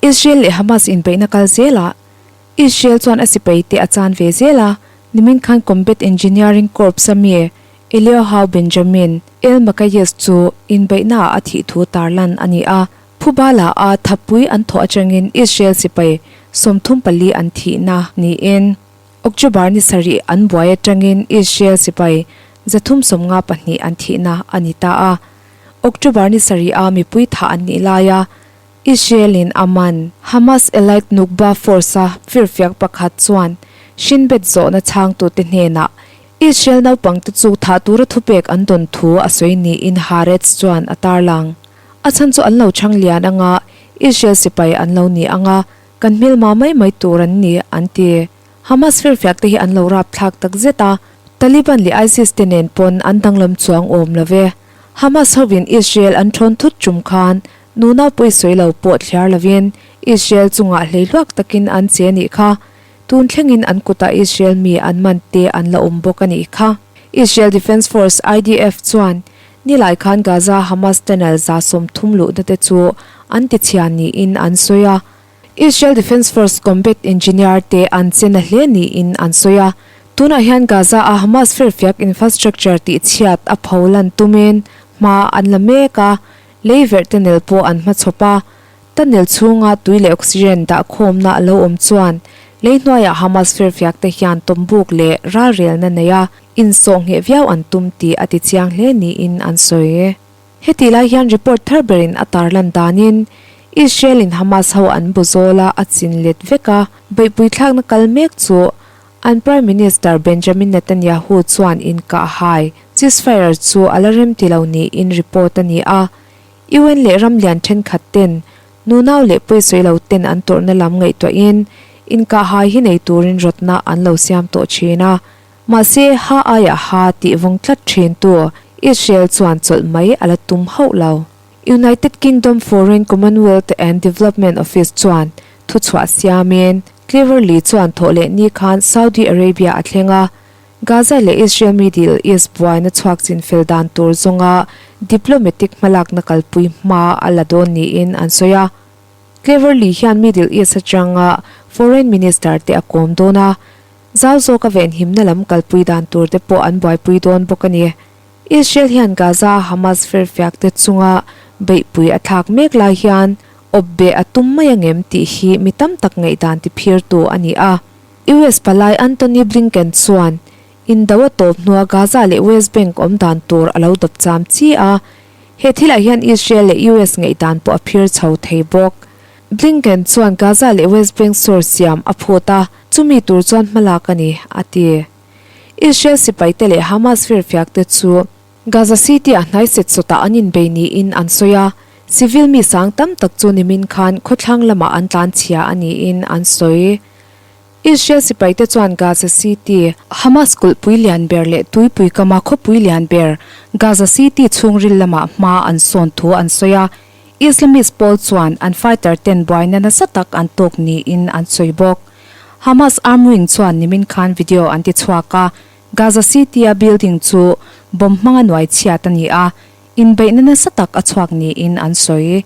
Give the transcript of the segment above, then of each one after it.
Israel leh Hamas inbeihna kal zelah Israel chuan a sipaite a chan ve zel a, nimin khan Combat Engineering Corps a mi Eliahou Benjamin El Makayes chu inbeihnaah a thih thu tarlan a ni a. Phubala a thapui an thawh atangin Israel sipai 34 an thihna niin October ni sarih an buai atangin Israel sipai 352 an thihna a ni ta a. October ni sarih a mipui thah an nih laia Israel in a man Hamas elite Nukba force a firfiak pakhat chuan Shin Bet zawhna chhangtute hnenah Israel naupangte chu thah tura thupek an dawn thu a sawi niin Haaretz chuan a tarlang. A chhan chu an lo chhang lian anga Israel sipai an lo ni anga kan hmelma mai mai tur an ni, an ti. Hamas firfiakte hi an lo rapthlak takzet a, Taliban leh ISIS te nen pawn an danglam chuang awm lo ve. Hamas hovin Israel an thawn thut tum khan nunau pawisawi lo pawh thliar lovin Israel chungah hleihluak takin an che nih kha. Tun thlengin an kutah Israel mi an man te an la awm bawk a nih kha. Israel Defence Force, IDF, chuan nilai khan Gaza Hamas tunnel 30 luhna te chu an tichhia niin an sawi a. Israel Defence Force combat engineer te an che na hle niin an sawi a. Tunah hian Gaza a Hamas firfiak infrastructure tihchhiat a pho lan tumin hma an la mek a, lei verh tunnel pawh an hmachhawp a. Tunnel chhunga tui leh oxygen dahkhawmna a lo awm chuan lei hnuaiah Hamas firfiak te hian tawmbuk leh ralrelna nei a insawh ngheh viau an tum tih a tichiang hle niin an sawi. Hetih lai hian report thar berin a tarlan danin Israel in Hamas ho an bu zawl a, a chin let vek a, beihpui thlakna kal mek chu an Prime Minister Benjamin Netanyahu chuan inkah hai, ceasefire, chu a la rem ti lo niin report a ni a. UN leh ram lian thenkhat ten nunau leh pawisawi lo ten an tawrhna lam ngaihtuahin inkah hai hi nei turin rawtna an lo siam tawh thin a. Mahse, ha aiah ha tih vawng tlat thintu Israel chuan chawlh mai a la tum hauh lo. United Kingdom Foreign, Commonwealth and Development Office chuan thuchhuah siamin Cleverly chuan thawhleh ni khan Saudi Arabia a thleng a, Gaza leh Israel Middle East buaina chhuak chinfel dan tur zawnga diplomatic hmalakna kalpui hma a la dawn niin an sawi a. Cleverly hian Middle East atanga Foreign Minister te a kawm dawn a, Zau zawka venhimna lam kalpui dan tur te pawh an buaipui dawn bawk a ni. Israel hian Gaza a Hamas firfiak te chunga beihpui a thlak mek lai hian awp beh a tum mai angem tih hi mi tam tak ngaihdan tiphirtu a ni a. US palai Antony Blinken chuan indo a tawp hnua Gaza leh West Bank awm dan tur a lo dawp cham chi a, he thilah hian Israel leh US ngaihdan pawh a phir chho thei bawk. Blinken chuan Gaza leh West Bank source siam a phut a, chumi tur chuan hmalak a ni, a ti. Israel sipaite leh Hamas firfiakte chu Gaza City-ah hnai set sawtah an inbei niin an sawi a, civil mi sang tam tak chu nimin khan khawthlang lamah an tlan chhia a niin an sawi. Israel sipaite chuan Gaza City, Hamas kulhpui lian ber leh tuipui kama khawpui lian ber Gaza City chhungril lamah hma an sawn thu an sawi a, Islamist pawl chuan an fighter ten buaina nasa tak an tawk niin an sawi bawk. Hamas armed wing chuan nimin khan video an ti chhuak a, Gaza City-a building chu bomb hmanga nuai chhiat a ni a, inbeihna nasa tak a chhuak niin an sawi.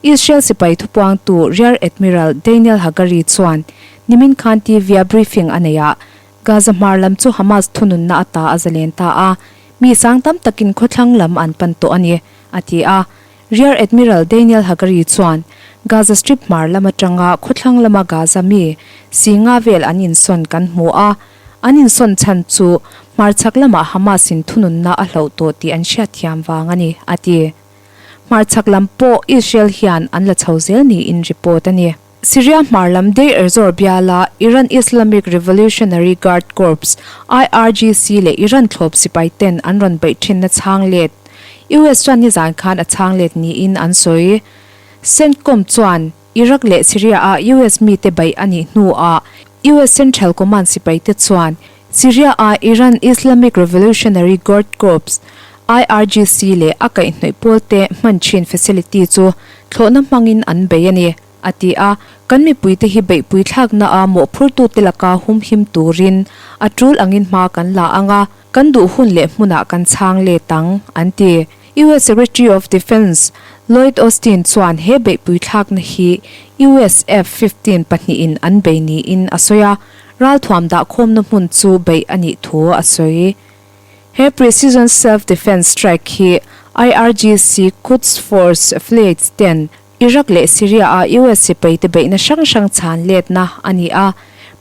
Israel sipai thupuangtu Rear Admiral Daniel Hagari chuan nimin khan TV-a briefing a nei ah Gaza hmar lam chu Hamas thununna ata a zalen ta a, mi sang tam takin khawthlang lam an pan tawh a ni, a ti a. Rear Admiral Daniel Hagari chuan Gaza Strip hmar lam atanga khawthlang lama Gaza mi singa vel an insawn kan hmu a, an insawn chhan chu hmarchhak lamah Hamas in thununna a hloh tawh tih an hriatthiam vang a ni, a ti. Hmarchhak lam pawh Israel hian an la chho zel niin report a ni. Syria hmar lam Deir ez-Zor biala Iran Islamic Revolutionary Guard Corps, IRGC, leh Iran thlawp sipai ten an rawn beih thinna chhang let US chuan nizan khan a chhang let niin an sawi. CENTCOM chuan Iraq leh Syria-a US mite beih a nih hnuah US Central Command sipaite chuan Syria-a Iran Islamic Revolutionary Guard Corps, IRGC, leh a kaihhnawih pawlte hman thin facility chu thlawhna hmangin an bei a ni, a ti a. Kan mipuite hi beihpui thlakna-a mawhphurtute laka humhim turin a tul angin hma kan la ang a, kan duh hun leh hmunah kan chhang let ang, an ti. US Secretary of Defence. Lloyd Austin chuan he beihpui thlakna hi US F-15 pahnihin an bei niin a sawi a, ralthuam dahkhawmna hmun chu beih a nih thu a sawi. He precision self-defence strike hi IRGC Quds Force affiliates ten Iraq leh Syria-a US sipaite beihna hrang hrang chhan letna a ni a.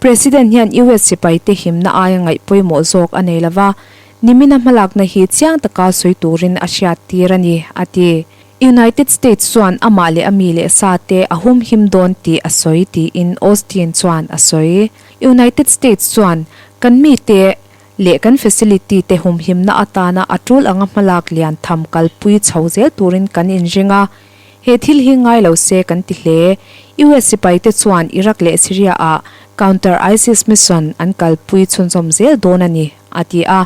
President hian US sipaite himna aia ngaih pawimawh zawk a nei lova, nimina hmalakna hi chiang taka sawi turin a hriattir a ni, a ti. United States chuan amah leh a mi leh sa te a humhim dawn tih a sawi tiin Austin chuan a sawi. United States chuan kan mite leh kan facility te humhimna atana a tul anga hmalak lian tham kalpui chho zel turin kan inring a, he thil hi ngai lo se kan ti hle. US sipaite chuan Iraq leh Syria ah counter ISIS mission an kalpui chhunzawm zel dawn a ni, a ti a.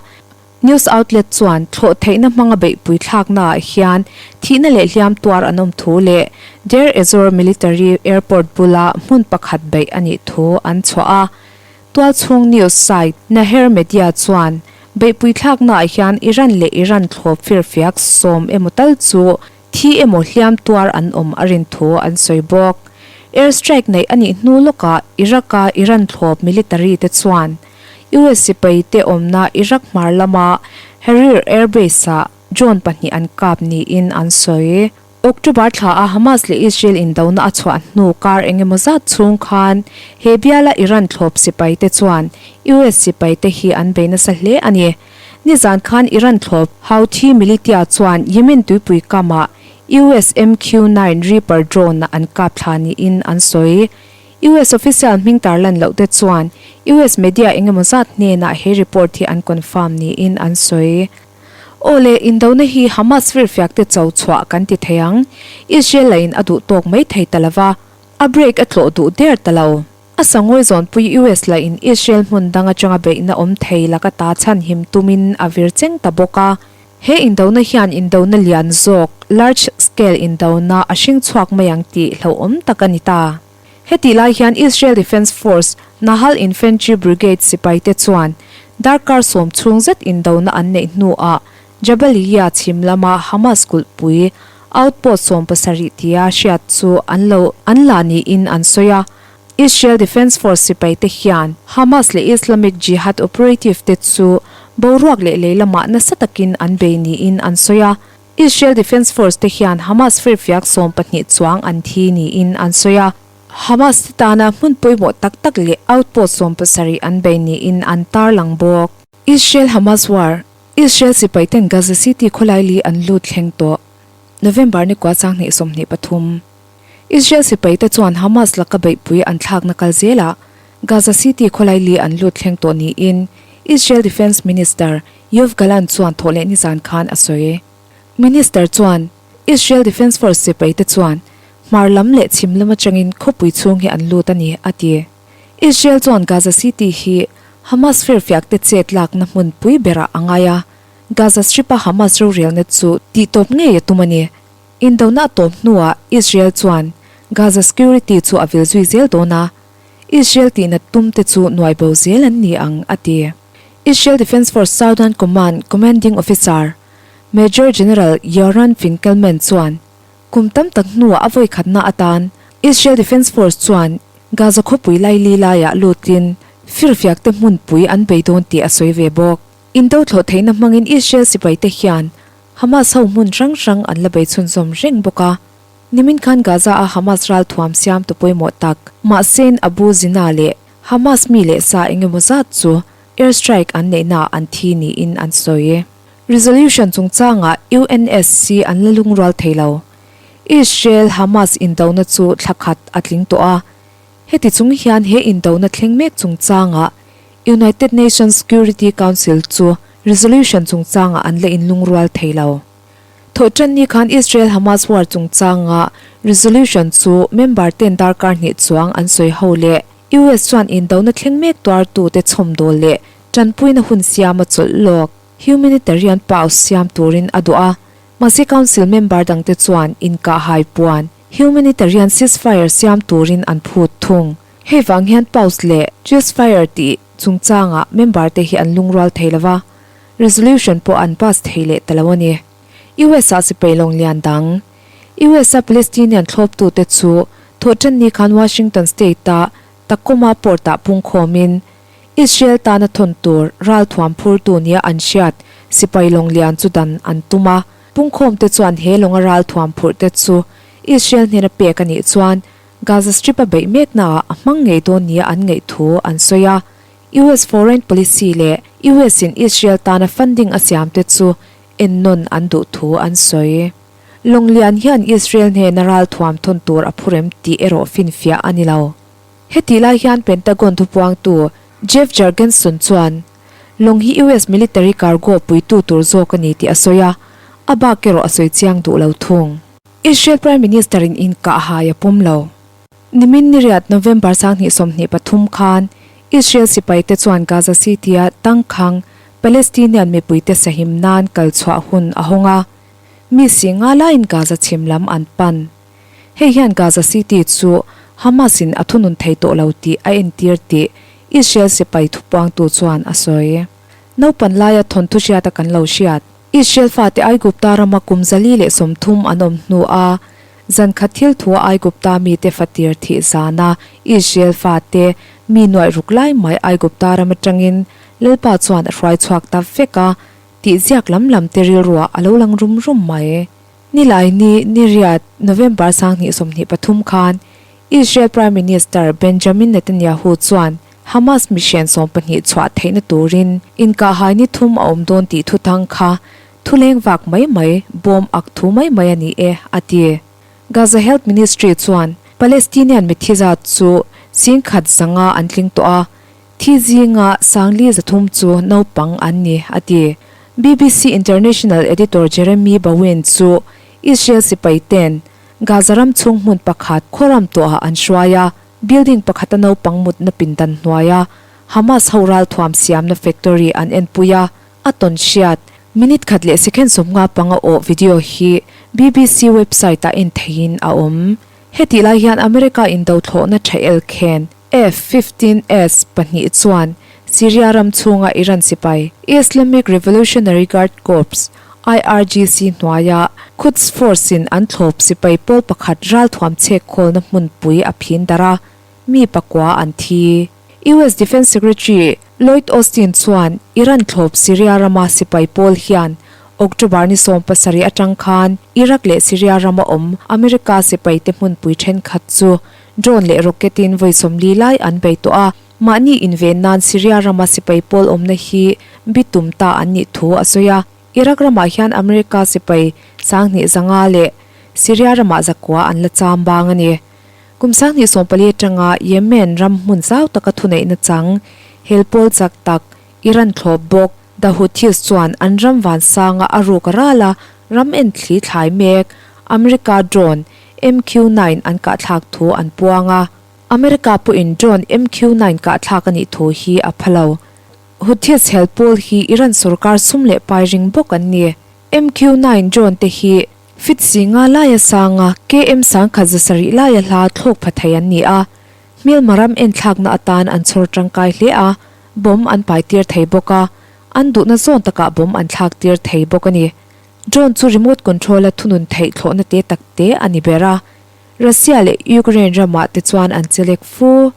News outlet chuan thlawh theihna hmanga beihpui thlaknaah hian thihna leh hliam tuar an awm thu leh Deir Ezzor military airport bula hmun pakhat beih a nih thu an chhuah a. Tualchhung news site Naher Media chuan beihpui thlaknaah hian Iran leh Iran thlawp firfiak sawm emaw tal chu thi emaw hliam tuar an awm a rin thu an sawi bawk. Air strike neih a nih hnu lawkah Iraq-a Iran thlawp military te chuan US sipai te awmna Iraq hmar lama Harir Air Base-ah drone pahnih an kap niin an sawi. October thla a Hamas leh Israel indona a chhuah hnu kar eng emaw zat chhung khan he biala Iran thlawp sipai te chuan US sipai te hi an bei nasa hle a ni. Nizan khan Iran thlawp Houthi militia chuan Yemen tuipui kamah US MQ-9 Reaper drone an kap thla niin an sawi. US official hming tarlan loh te chuan US media eng emaw zat hnenah he report hi an confirm niin an sawi. Aw le, indona hi Hamas firfiak te cho chhuah kan ti thei ang. Israel lahin a duh tawk mai thei ta lova, a break a tlawh duh der ta lo. A sangawi zawnpui US lahin Israel hmun dang atanga beihna awm thei laka ta chhan him tumin a vir cheng ta bawk a. He indona hian indona lian zawk, large scale indona a hring chhuak mai ang tih hlauhawm tak a ni ta. Hetih lai hian Israel Defence Force Nahal Infantry Brigade sipaite chuan darkar sawm chhung zet indona an neih hnuah Jabaliya chhim lama Hamas kulhpui outpost 70 tia hriat chu an lo an la niin an sawi a. Israel Defence Force sipaite hian Hamas leh Islamic Jihad operative te chu boruak leh lei lamah nasa takin an bei niin an sawi a. Israel Defence Force te hian Hamas firfiak 12 chuang an thi niin an sawi a. Hamas te tana hmun pawimawh tak tak leh outpost 70 an bei niin an tarlang bawk. Israel-Hamas War, Israel sipai ten Gaza City khawlai li an lut thleng tawh. November ni kua 2023. Israel sipai te chuan Hamas laka beihpui an thlakna kal zelah Gaza City khawlai li an lut thleng tawh niin Israel Defence Minister Yoav Gallant chuan thawhleh nizan khan a sawi. Minister chuan Israel Defence Force sipai te chuan hmar lam leh chhim lam atangin khawpui chhung hi an lut a ni, a ti. Israel chuan Gaza City hi Hamas firfiak te chet lakna hmunpui berah a ngai a, Gaza Strip-a Hamas rorelna chu tihtawp ngei a tum a ni. Indona a tawp hnuah Israel chuan Gaza security chu a vil zui zel dawn a, Israel tihnat tum te chu nuai bo zel an ni ang, a ti. Israel Defence Force Southern Command Commanding Officer, Major General Yoran Finkelman chuan kum tam tak hnuah a vawi khatna atan Israel Defence Force chuan Gaza khawpui laili laiah lutin firfiak te hmunpui an bei dawn tih a sawi ve bawk. Indo thlawh theihna hmangin Israel sipaite hian Hamas ho hmun hrang hrang an la bei chhunzawm reng bawk a. Nimin khan Gaza-a Hamas ralthuam siamtu pawimawh tak Mahsen Abu Zina leh Hamas mi leh sa engemaw zat chu air strike an neihnaah an thi niin an sawi. Resolution chungchangah UNSC an la lungrual thei lo. Israel-Hamas indona chu thla khat a tling tawh a. Heti chung hian he indona thleng mek chungchangah United Nations Security Council chu resolution chungchangah an la inlungrual thei lo. Thawhṭanni khan Israel-Hamas war chungchanga resolution chu member ten darkar hnih chuang an sawi ho leh US chuan indona thleng mek tuartute chhawmdawl leh tanpuina hun siama chawlh lawk humanitarian pause siam turin a duh a. Mahse council member dangte chuan inkahhai puan humanitarian ceasefire siam turin an phut thung. Hei vang hian pause leh ceasefire tih chungchangah member te hi an lungrual thei lo va. Resolution pawh an pass thei leh ta lo a ni. US ah sipai lawng lian dang. US-a Palestinian thlawptute chu Thawhṭanni khan Washington State-a Tacoma Port-ah pungkhawmin Israel tana thawn tur ralthuam phurtu nia an hriat sipai lawng lian chu dan an tum a. Pungkhawmte chuan he lawnga ralthuam phurhte chu Israel hnena pek a nih chuan Gaza Strip-a beih meknaah a hmang ngei dawn nia an ngaih thu an sawi a. US foreign policy leh US-in Israel tana funding a siamte chu ennawn an duh thu an sawi. Lawng lian hian Israel hnena ralthuam thawn tur a phurem tih erawh finfiah a ni lo. Hetih lai hian Pentagon thupuangtu Jeff Jurgenson chuan lawng hi US military cargo puitu tur zawk a ni tih a sawi a, a bak erawh a sawi chiang duh lo thung. Israel Prime Minister-in inkah hai a pawm lo. Nimin niriat November 2023 khan Israel sipaite chuan Gaza City-a tangkhang Palestinian mipuite sahim nan kal chhuah hun a hawng a, mi si nga laiin Gaza chhim lam an pan. Hei hian Gaza City chu Hamas-in a thunun thei tawh lo tih a entir tih Israel sipai thupuangtu chuan a sawi. Naupan laia thawnthu hriata kan lo hriat. Israel fate Aigupta rama kum 130 an awm hnu a, zan khat thil thua Aigupta mite fatir thih zana Israel fate mi nuaih ruk lai mai Aigupta ram atangin Lalpa chuan a hruai chhuak ta vek a tih ziak lam lam te rilruah a lo lang rum rum mai. Nilaini niriat November 2023 khan Israel Prime Minister Benjamin Netanyahu chuan Hamas mihrian 12 chhuah theihna turin inkahhai ni thum a awm dawn tih thuthang kha thuleng vak mai mai, bawm ak thu mai mai a ni e, a ti. Gaza Health Ministry chuan Palestinian mithi zat chu 1,100 an tling tawh a, thi zinga 4,300 chu naupang an ni, a ti. BBC International Editor Jeremy Bowen chu Israel sipai ten Gaza ram chhung hmun pakhat khawram tawhah an hruai a, building pakhata naupang mutna pindan hnuaia Hamas ho ralthuam siamna factory an enpui a, a tawn hriat. Minute khat leh second 55 awh video hi BBC website-ah en theihin a awm. Hetih lai hian America indothlawhna tha elkhen F-15S pahnih chuan Syria ram chhunga Iran sipai Islamic Revolutionary Guard Corps, IRGC, hnuaia Quds Force-in an thlawp sipai pawl pakhat ralthuam chhek khawlna hmunpui a phin darh a, mi pakua an thi. US Defence Secretary Lloyd Austin chuan Iran thlawp Syria rama sipai pawl hian October ni 17 atang khan Iraq leh Syria rama awm America sipaite hmunpui thenkhat chu drone leh rocket-in vawi 40 lai an bei tawh a, mahni inven nan Syria rama sipai pawl awmna hi bitum ta an nih thu a sawi a. Iraq ramah hian America sipai 2500 leh Syria ramah 900 an la cham bang a ni. Kum 2014 atanga Yemen ram hmun zau taka thuneihna chang hel pawl chak tak Iran thlawp bawk The Houthis chuan an ram vansanga a ruk a ral a, ram en thli thlai mek America drone MQ-9 an kahthlak thu an puang a. America pawhin drone MQ-9 kahthlak a nih thu hi a pha lo. Houthis hel pawl hi Iran sorkar sum leh pai ring bawk an ni. MQ-9 drone te hi feet 5 laia sanga KM 1700 laia hla thlawk pha thei an ni a. Hmelma ram enthlakna atan an chhawr tangkai hle a, bomb an pai tir thei bawk a, an duhna zawn takah bomb an thlak tir thei bawk a ni. Drone chu remote control-a thunun theih thlawhna te tak te a ni ber a. Russia leh Ukraine ramah te chuan an chelek fu.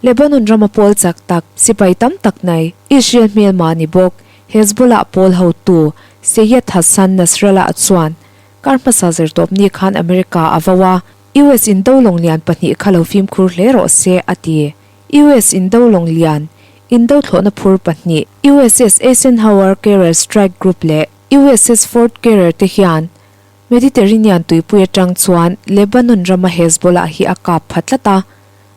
Lebanon rama pawl chak tak, sipai tam tak nei, Israel hmelma ni bawk, Hezbollah pawl hotu Seyed Hassan Nasrallah chuan kar hmasa zirtawpni khan America a vo a, US indo lawng lian pahnih kha lo fimkhur hle rawh se, a ti. US indo lawng lian, indo thlawhna phur pahnih, USS Eisenhower Carrier Strike Group leh USS Ford Carrier te hian Mediterranean tuipui atang chuan Lebanon rama Hezbollah hi a kap pha tlat a,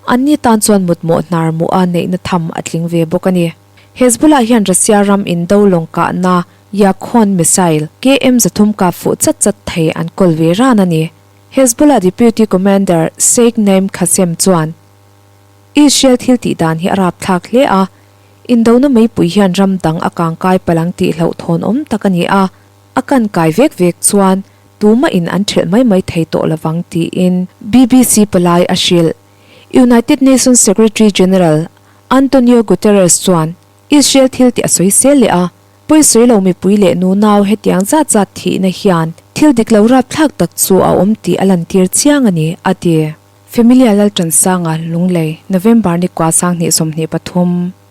anni tan chuan mutmawh hnar muha neihna tham a tling ve bawk a ni. Hezbollah hian Russia ram indo lawng kahna Yakhont missile KM 300 kap fuh chat chat thei an kawl ve ran a ni. Hezbollah Deputy Commander Sheikh Naim Qassem chuan, Israel thil tih dan hi a rapthlak hle a, indona meipui hian ram dang a kangkai palang tih hlauhthawn awm tak a ni a, a kan kai vek vek chuan tumah in an thelh mai mai thei tawh lovang tiin BBC palai a hrilh. United Nations Secretary General Antonio Guterres chuan Israel thil tih a sawi sel leh a, pawisawi lo mipui leh nunau hetiang zat zat thihna hian. Thil dik lo rapthlak tak chu a awm tih a lantir chiang a ni, a ti. Familia Lalṭansanga, Lunglei, November ni kua 2023.